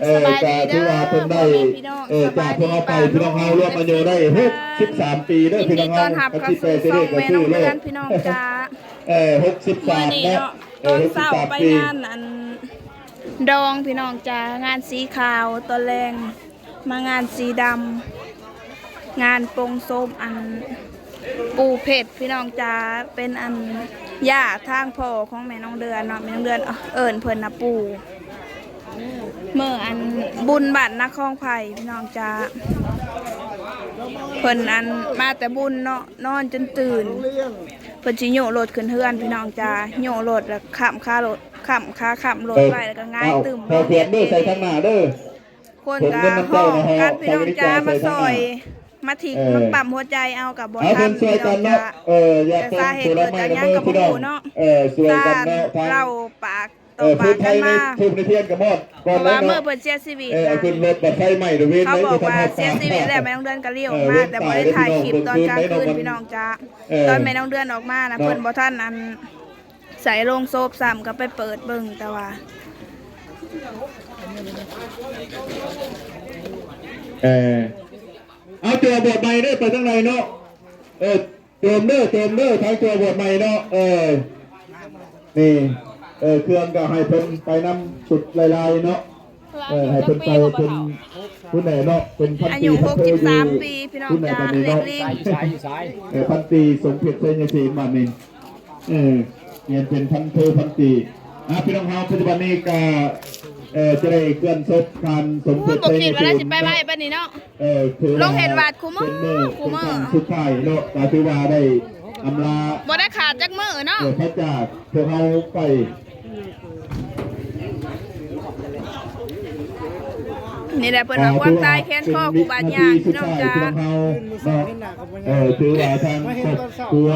ເອີ ສະບາຍດີເດີ ກະຖືວ່າເພິ່ນໄດ້ ພໍ່ແມ່ພີ່ນ້ອງ ເອີ ສະບາຍດີ ຈາກພວກເຮົາໄປ ປ້າລຸງ ພີ່ນ້ອງເຮົາລວມອາຍຸໄດ້ ເພື່ອນໆ ຫົກສິບສາມປີເດີ ພີ່ນ້ອງເຮົາ ຄັນຊິແປເສເດກະຄືໂລກ ພີ່ນ້ອງຈ້າ ເອີ ຫົກສິບສາມເນາະ ມື້ນີ້ເນາະ ເອີ ຕອນເຊົ້າ ຫົກສິບສາມ ໄປ ປີ ງານອັນດອງ ພີ່ນ້ອງຈ້າ ງານສີຂາວ ຕອນແລງ ມາງານສີດຳ ງານປົງສົບອັນ ປູ່ເພັດ ພີ່ນ້ອງຈ້າ ເປັນອັນຍາດທາງພໍ່ຂອງແມ່ນ້ອງເດືອນເນາະ ແມ່ນ້ອງເດືອນເອີ້ນເພິ່ນນະປູ່ ມື້ອັນບຸນບ້ານນາຄອງໄຜ່ ພີ່ນ້ອງຈ້າ ເພິ່ນອັນມາແຕ່ບຸນເນາະ ນອນຈົນຕື່ນ ເພິ່ນຊິໂຍະລົດຂຶ້ນເຮືອນ ພີ່ນ້ອງຈ້າ ໂຍະລົດແລ້ວຄ້ຳຄາລົດ ຄ້ຳຄາຄ້ຳລົດໄວ້ ແລ້ວກໍຫງາຍຕຶ້ມ ເອົາເອົາເຄື່ອງເດີ ໃສ່ທາງໜ້າເດີ ຄົນກໍຮ້ອງກັນ ພີ່ນ້ອງຈ້າ ມາຊ່ອຍ ມາຖີກ ເອີ ມາປ້ຳຫົວໃຈເອົາກໍບໍ່ທັນ ພີ່ນ້ອງຈ້າ ເອີ ແຕ່ສາເຫດເກີດຈາກຫຍັງກໍບໍ່ຮູ້ເນາະ ເອີ ຊ່ວຍກັນເນາະ ເລົ່າປາກຕໍ່ປາກກັນມາ ເອີ ເພາະວ່າມື້ເພິ່ນເສຍຊີວິດ ເອີ ນະ ເຂົາບອກວ່າເສຍຊີວິດແລ້ວ ແມ່ນ້ອງເດືອນກໍລ້ຽວອອກມາ ເອີ ແຕ່ບໍ່ໄດ້ຖ່າຍຄລິບຕອນກາງຄືນ ພີ່ນ້ອງຈ້າ ເອີ ຕອນແມ່ນ້ອງເດືອນອອກມານະ ເນາະ ເພິ່ນບໍ່ທັນອັນ ໃສ່ໂລງສົບຊ້ຳ ກໍໄປເປີດເບິ່ງ ແຕ່ວ່າ ເອີ ເອົາຕົວບວດໃໝ່ເດີ ໄປທາງໃດເນາະ ເອີ ໂຈມເດີ ໂຈມເດີ ທາງຕົວບວດໃໝ່ເນາະ ເອີ ນີ້ ເອີ ເຄື່ອງກໍໃຫ້ເພິ່ນໄປນຳຊຸດຫຼາຍໆເນາະ ເອີ ໃຫ້ເພິ່ນໄປເປັນຜູ້ແນເນາະ ເປັນພັນຕີ ອາຍຸຫົກສິບສາມປີ ພີ່ນ້ອງຈ້າ ເລກລີ ເອີ ພັນຕີ ສົມເພັດ ໄຊຍະເສນ ບາດນີ້ ເອີ ປ່ຽນເປັນພັນໂທ ພັນຕີ ອ່າ ພີ່ນ້ອງເຮົາ ປັດຈຸບັນນີ້ກະ ເອີ ຈະໄດ້ເຄື່ອນສົບທ່ານສົມເພັດ ໄຊຍະເສນ ເນາະ ເອີ ຖືວ່າລົງເຫັນວັດຄູ່ມື້ ເປັນມື້ ເປັນຄັ້ງສຸດທ້າຍເນາະ ກະຖືວ່າໄດ້ອຳລາ ບໍ່ໄດ້ຂາດຈັກມື້ເນາະ ເອີ ພະຈາກພວກເຮົາໄປ ນີ້ແຫຼະ ເພິ່ນວ່າຄວາມຕາຍແຂນຄໍຄູ່ບາດຍາກ ພີ່ນ້ອງຈ້າ ເນາະ ເອີ ຖືວ່າທາງຄອບຄົວ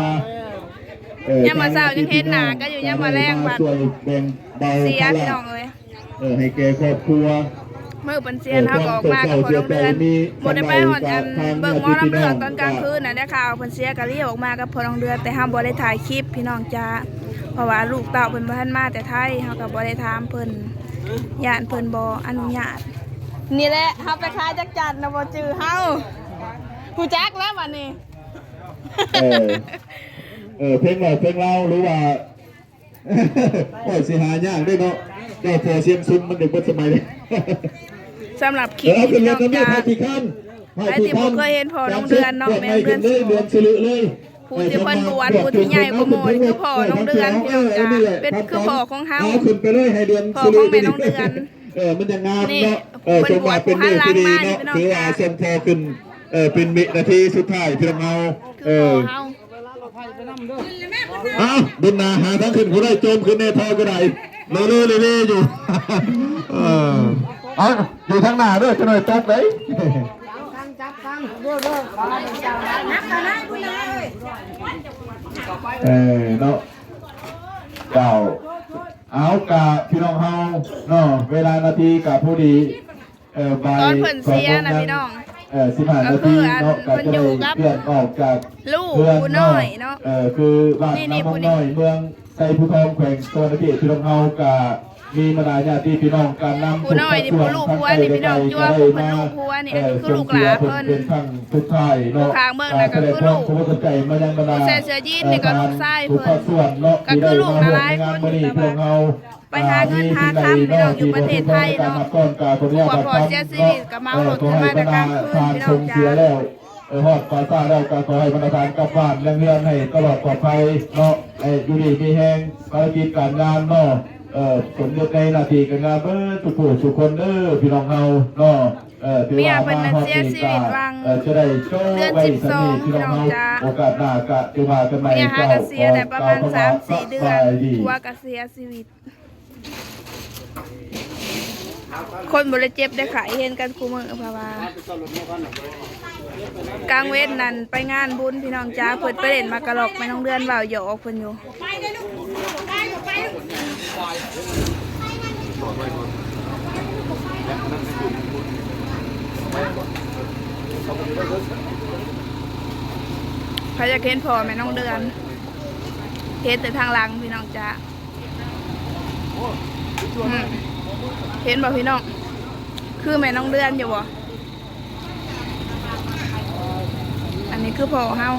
ເອີ ຍາມມາເຊົ້າຍັງເຫັນໜ້າກັນຢູ່ ຍາມມາແລງບັດເສຍ ພີ່ນ້ອງເອີຍ ເອີ ໃຫ້ແກ່ຄອບຄົວ ມື້ເພິ່ນເສຍ ເຮົາກໍອອກມາກັບພໍ່ນ້ອງເດືອນ ບໍ່ໄດ້ໄປຮອດອັນເບິ່ງໝໍລຳເລື່ອງຕອນກາງຄືນນະ ໄດ້ຂ່າວເພິ່ນເສຍ ກໍລຽວອອກມາກັບພໍ່ນ້ອງເດືອນ ແຕ່ເຮົາບໍ່ໄດ້ຖ່າຍຄລິບ ພີ່ນ້ອງຈ້າ ເພາະວ່າລູກເຕົ້າເພິ່ນບໍ່ທັນມາແຕ່ໄທ ເຮົາກໍບໍ່ໄດ້ຖາມເພິ່ນ ຢ້ານເພິ່ນບໍ່ອະນຸຍາດ ນີ້ແຫຼະ ເຮົາໄປຂາຍຈັກຈັ່ນນະ ບໍ່ຈື່ເຮົາ ຮູ້ຈັກແລ້ວບັດນີ້ ເອີ ເອີ ເພງລາວ ເພງລາວ ຫຼືວ່າ ໂອ້ຍ ຊິຫາຍາກເດ້ເນາະ ເຈົ້າພໍ່ຊຽງຊຸມມັນໄດ້ເບິດສະໄໝເດ້ ສຳລັບຄລິບນີ້ ພີ່ນ້ອງຈ້າ ໃຜທີ່ບໍ່ເຄີຍເຫັນພໍ່ນ້ອງເດືອນເນາະ ແມ່ນ້ອງເດືອນ ຜູ້ທີ່ເພິ່ນບວດ ຜູ້ທີ່ໃຫຍ່ກວ່າໝູ່ ຄືພໍ່ນ້ອງເດືອນ ພີ່ນ້ອງຈ້າ ເປັນຄືພໍ່ຂອງເຮົາ ພໍ່ຂອງແມ່ນ້ອງເດືອນ ເອີ ມັນຈະງາມເນາະ ເອີ ເພິ່ນບວດ ຜູ້ຫັນຫຼັງມານີ້ ພີ່ນ້ອງ ຖືວ່າສົ່ງພໍ່ຂຶ້ນ ເອີ ເປັນວິນາທີສຸດທ້າຍ ພີ່ນ້ອງເຮົາ ຄືພໍ່ເຮົາ ເອີ ເອົ້າ ບຸນນາຫາທາງຂຶ້ນບໍ່ໄດ້ ໂຈມຂຶ້ນແນ່ ທໍ່ກໍໄດ້ ເລໆໆຢູ່ ເອີ ເອົ້າ ຢູ່ທາງໜ້າເດີ ຈັກໜ້ອຍຕົກເດ້ ເອີ ເນາະ ເຈົ້າ ເອົາ ກະພີ່ນ້ອງເຮົາເນາະ ເວລານາທີກະພໍດີ ເອີ ບ່າຍສອງໂມງ ເອີ ສິບຫ້ານາທີເນາະ ກໍຈະໄດ້ເຄື່ອນອອກຈາກເຮືອນເນາະ ເອີ ຄືບ້ານນາມ່ວງນ້ອຍ ເມືອງໄຊພູທອງ ແຂວງສະຫວັນນະເຂດ ພີ່ນ້ອງເຮົາກໍມີບັນດາຍາດຕິພີ່ນ້ອງ ການນຳທຸກພາກສ່ວນ ທັງໃກ້ແລະໄກ ກໍໄດ້ມາ ເອີ ສົ່ງເສຍເພິ່ນເປັນຄັ້ງສຸດທ້າຍເນາະ ກະສະແດງຄວາມຂອບໃຈມາຍັງບັນດາ ເອີ ທ່ານທຸກພາກສ່ວນເນາະ ທີ່ໄດ້ມາຮ່ວມໃນງານມື້ນີ້ ພວກເຮົາ ໄປຫາເງິນຫາຄຳ ພີ່ນ້ອງ ຢູ່ປະເທດໄທເນາະ ຮູ້ວ່າພໍ່ເສຍຊີວິດ ກໍເມົາລົດຂຶ້ນມາແຕ່ກາງຄືນ ພີ່ນ້ອງຈ້າ ເອີ ຮອດປ່າຊ້າແລ້ວ ກໍຂໍໃຫ້ບັນດາທ່ານກັບບ້ານເມືອງເຮືອນໃຫ້ຕະຫຼອດປອດໄພເນາະ ໃຫ້ຢູ່ດີມີແຮງ ພາລະກິດການງານເນາະ ເອີ ສົມເລັດໃນໜ້າທີ່ການງານເບິດທຸກຜູ້ທຸກຄົນເດີ ພີ່ນ້ອງເຮົາເນາະ ເອີ ຖືວ່າມາຮອດນີ້ກໍ ເອີ ຈະໄດ້ໂຊໄວ້ສ່ຳນີ້ ພີ່ນ້ອງເຮົາ ໂອກາດໜ້າກໍຈະວ່າກັນໃໝ່ ເຈົ້າ ຂໍກ່າວຄຳວ່າສະບາຍດີ ຜົວກໍເສຍຊີວິດ ຄົນບໍ່ໄດ້ເຈັບໄດ້ໄຂ້ ເຫັນກັນຄູ່ມື້ ເພາະວ່າກາງເວັນນັ້ນໄປງານບຸນ ພີ່ນ້ອງຈ້າ ເພິ່ນໄປຫຼິ້ນໝາກກະລັອກ ແມ່ນ້ອງເດືອນເວົ້າຫຍອກເພິ່ນຢູ່ ໃຜຢາກເຫັນພໍ່ແມ່ນ້ອງເດືອນ ເຫັນແຕ່ທາງຫຼັງ ພີ່ນ້ອງຈ້າ. ອືມ ເຫັນບໍ່ພີ່ນ້ອງ? ຄືແມ່ນ້ອງເດືອນຢູ່ບໍ່? ອັນນີ້ຄືພໍ່ເຮົາ.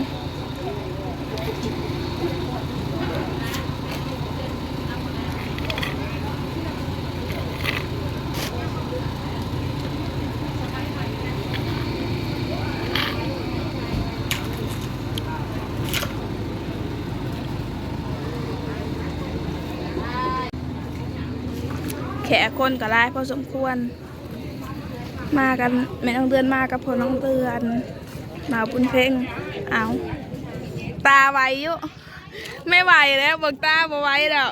ແຂກຄົນກໍຫຼາຍພໍສົມຄວນ. ມາກັນ ແມ່ນ້ອງເດືອນມາກັບພໍ່ນ້ອງເດືອນ ບ່າວບຸນເພັງ. ເອົ້າ ຕາໄວຢູ່ ແມ່ໄວແລ້ວ ເບິ່ງຕາບໍ່ໄວແລ້ວ.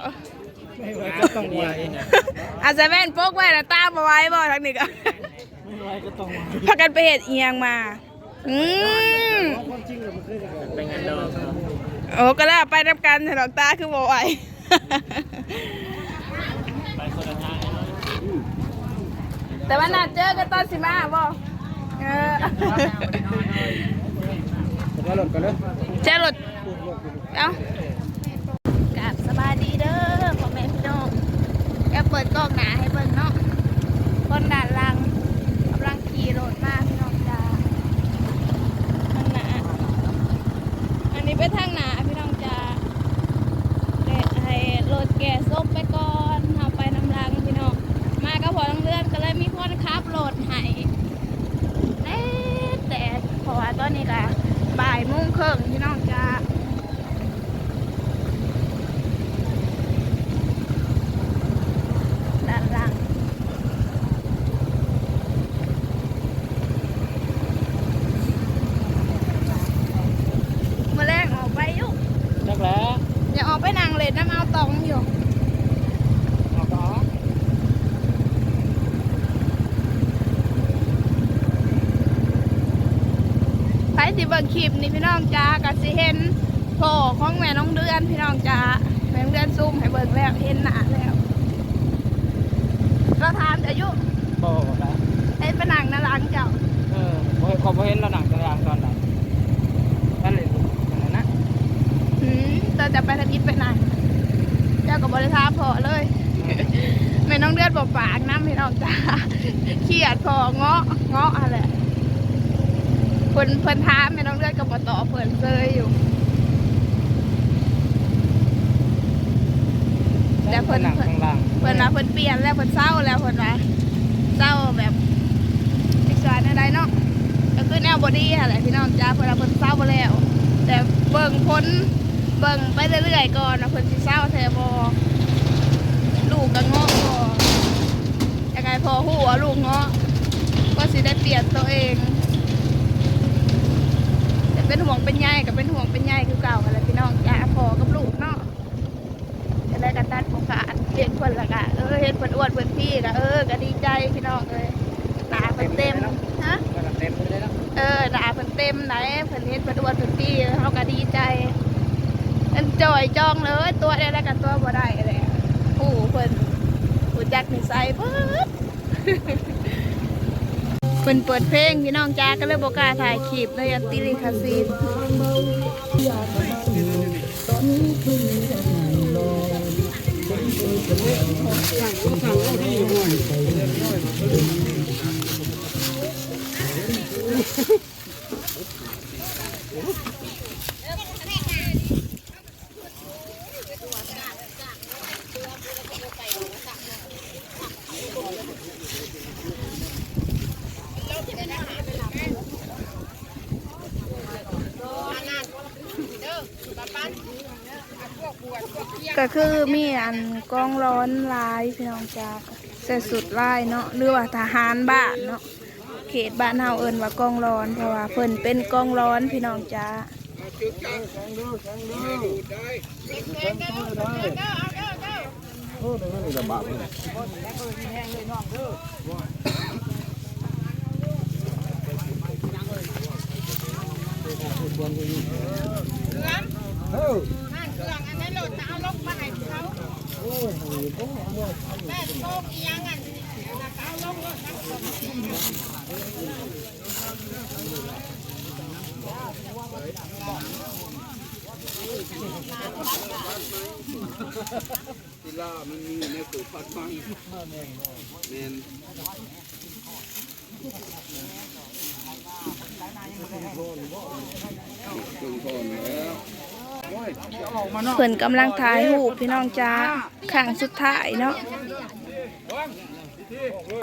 ແມ່ໄວກໍຕ້ອງໄວນະ. ອາດຈະແມ່ນປົກໄວ້ແລ້ວຕາບໍ່ໄວບໍ່ ທາງນີ້ກໍ ແມ່ໄວກໍຕ້ອງໄວ. ພາກັນໄປເຮັດອີ່ຫຍັງມາ? ອືມ ໄປງານດອງ. ໂອ້ ກໍແລ້ວໄປນຳກັນແທ້ດອກ ຕາຄືບໍ່ໄວ. ແຕ່ວ່ານັດເຈີກັນຕອນຊິມາບໍ່? ເອີ ແຈລົດ ເອົ້າ ກາບສະບາຍດີເດີພໍ່ແມ່ພີ່ນ້ອງ. ດຽວເປີດກ້ອງໜ້າໃຫ້ເບິ່ງເນາະ ຄົນດ້ານຫຼັງກຳລັງຂີ່ລົດມາພີ່ນ້ອງຈ້າ. ທາງໜ້າ ອັນນີ້ເປັນທາງໜ້າພີ່ນ້ອງຈ້າ. ແລະ ໃຫ້ລົດແກ່ສົບໄປກ່ອນ ເຮົາໄປນຳຫຼັງພີ່ນ້ອງ. ມາກັບພໍ່ນ້ອງເດືອນກໍເລີຍມີຄົນຂັບລົດໃຫ້ແດ່ໆ ເພາະວ່າຕອນນີ້ກໍບ່າຍໂມງເຄິ່ງພີ່ນ້ອງຈ້າ. ດ້ານຫຼັງ ມື້ແລງອອກໄປຢູ່ ຈັກແຫຼະ ຢາກອອກໄປນັ່ງເລ່ນນຳອາວຕອງຢູ່. ໃຜທີ່ເບິ່ງຄລິບນີ້ພີ່ນ້ອງຈ້າ ກໍຊິເຫັນພໍ່ຂອງແມ່ນ້ອງເດືອນພີ່ນ້ອງຈ້າ. ແມ່ນ້ອງເດືອນຊູມໃຫ້ເບິ່ງແລ້ວ ເຫັນໜ້າແລ້ວ. ລາວຖາມເຈົ້າຢູ່? ບໍ່ ບໍ່ໄດ້ ເຫັນໄປນັ່ງນຳຫຼັງເຈົ້າ. ເອີ ບໍ່ ຂ້ອຍບໍ່ເຫັນລາວນັ່ງນຳຫຼັງຕອນໃດ. ນັ້ນແຫຼະ ນັ້ນນະ. ອືມ ຕອນຈະໄປທຳອິດໄປນັ່ງ ເຈົ້າກໍບໍ່ໄດ້ຖາມພໍ່ເລີຍ. ແມ່ນ້ອງເດືອນບໍ່ປາກນຳພີ່ນ້ອງຈ້າ ຄຽດພໍ່ເງາະ ເງາະຫັ້ນແຫຼະ. ເພິ່ນ ເພິ່ນຖາມແມ່ນ້ອງເດືອນກໍບໍ່ຕອບເພິ່ນ ເຊີຍຢູ່. ແຕ່ເພິ່ນ ເພິ່ນວ່າເພິ່ນປ່ຽນແລ້ວ ເພິ່ນເຊົາແລ້ວ ເພິ່ນວ່າເຊົາແບບ ຊິວ່າແນວໃດເນາະ ກໍຄືແນວບໍ່ດີຫັ້ນແຫຼະພີ່ນ້ອງຈ້າ. ເພິ່ນວ່າເພິ່ນເຊົາແລ້ວ ແຕ່ເບິ່ງຜົນ ເບິ່ງໄປເລື້ອຍໆກ່ອນວ່າເພິ່ນຊິເຊົາແທ້ບໍ່. ລູກກໍເງາະບໍ່ ຢາກໃຫ້ພໍ່ຮູ້ວ່າລູກເງາະ ກໍຊິໄດ້ປ່ຽນໂຕເອງ. ແຕ່ເປັນຫ່ວງເປັນໃຍກໍເປັນຫ່ວງເປັນໃຍຄືເກົ່າຫັ້ນແຫຼະພີ່ນ້ອງຈ້າ ພໍ່ກັບລູກເນາະ. ຈັ່ງໃດກໍຕັດບໍ່ຂາດ ເຫັນເພິ່ນແລ້ວກໍ ເອີ ເຫັນເພິ່ນອວດເພິ່ນພີກໍ ເອີ ກໍດີໃຈພີ່ນ້ອງເອີຍ. ໜ້າເພິ່ນເຕັມ ຮະ ເອີ ໜ້າເພິ່ນເຕັມໃດ ເພິ່ນເຫັນເພິ່ນອວດເພິ່ນພີ ເຮົາກໍດີໃຈ. ອັນຈ່ອຍຈ່ອງເລີຍ ຕົວະໄດ້ແລ້ວກໍຕົວະບໍ່ໄດ້ແຫຼະ ຮູ້ເພິ່ນ ຮູ້ຈັກນິໄສເບິດ. ເພິ່ນເປີດເພງພີ່ນ້ອງຈ້າ ກໍເລີຍບໍ່ກ້າຖ່າຍຄລິບເລີຍ ຢ້ານຕິດລິຂະສິດ. ກໍຄືມີອັນກອງລອນຫຼາຍພີ່ນ້ອງຈ້າ ໃສ່ຊຸດລາຍເນາະ ຫຼືວ່າທະຫານບ້ານເນາະ. ເຂດບ້ານເຮົາເອີ້ນວ່າກອງລອນ ເພາະວ່າເພິ່ນເປັນກອງລອນພີ່ນ້ອງຈ້າ. ເວລາມັນມີແນວໂຕພັດໃໝ່ ແມ່ນ. ເພິ່ນກຳລັງຖ່າຍຮູບ ພີ່ນ້ອງຈ໋າ ຄັ້ງສຸດທ້າຍເນາະ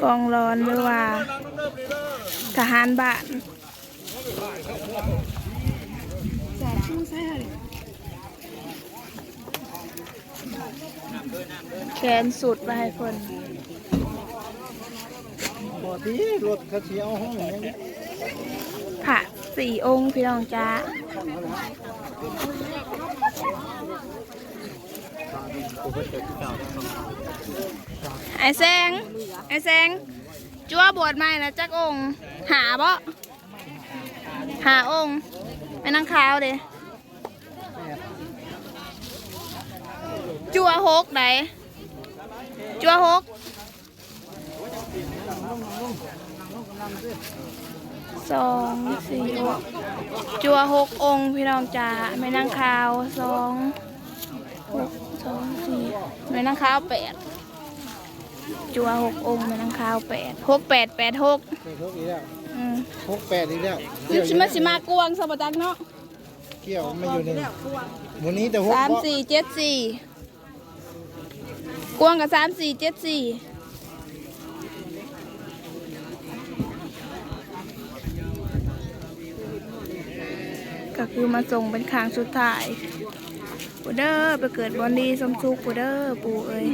ກອງຫຼອນ ຫຼືວ່າທະຫານບ້ານ. ແຂນສຸດໄວ້ໃຫ້ເພິ່ນ ບໍ່ຕິ ລົດເຂົາຊິເອົາຫ້ອງຫຍັງ ພະສີ່ອົງ ພີ່ນ້ອງຈ໋າ. ອ້າຍແສງ ອ້າຍແສງ ຈົວບວດໃໝ່ນະຈັກອົງ? ຫ້າບໍ? ຫ້າອົງ. ແມ່ນາງຂາວເດ? ຈົວຫົກໃດ໋ ຈົວຫົກ ສອງ ສີ່ ຫົກ ຈົວຫົກອົງ ພີ່ນ້ອງຈ໋າ. ແມ່ນາງຂາວ ສອງ ຫົກ ສອງ ສີ່ ແມ່ນາງຂາວ ແປດ ຈົວຫົກອົງ ແມ່ນາງຂາວ ແປດ ຫົກ ແປດ ແປດ ຫົກ ແປດ ຫົກອີກແລ້ວ. ອືມ ຫົກ ແປດ ອີກແລ້ວ. ຊິມາ ຊິມາກວງຊະບໍ່ຈັກເນາະ ກ່ຽວມາຢູ່ນີ້ ມື້ນີ້ແຕ່ຫົກ ສາມ ບໍ່ ສີ່ ເຈັດ ສີ່ ກວງກະ ສາມ ສີ່ ເຈັດ ສີ່ ກະຄືມາສົ່ງເປັນຄັ້ງສຸດທ້າຍພຸ້ນເດີ. ໄປເກີດບ່ອນດີສົມສຸກພຸ້ນເດີ ປູ່ເອີຍ.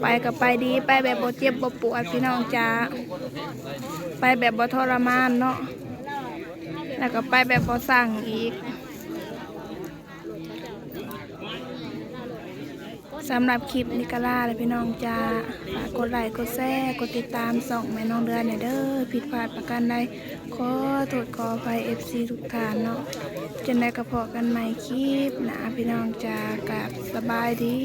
ໄປກໍໄປດີ ໄປແບບບໍ່ເຈັບບໍ່ປວດ ພີ່ນ້ອງຈ໋າ ໄປແບບບໍ່ທໍລະມານເນາະ ແລ້ວກໍໄປແບບບໍ່ສັ່ງອີກ. ສຳລັບຄລິບນີ້ກໍລາແລ້ວ ພີ່ນ້ອງຈ໋າ. ຝາກກົດໄລ ກົດແຊ ກົດຕິດຕາມຊ່ອງແມ່ນ້ອງເດືອນແດ່ເດີ. ຜິດພາດປະການໃດ ຂໍໂທດຂໍອະໄພ ເອັຟຊີ ທຸກທ່ານເນາະ. ຈັ່ງໃດກໍພໍ້ກັນໃໝ່ຄລິບໜ້າ ພີ່ນ້ອງຈ໋າ. ກາບສະບາຍດີ.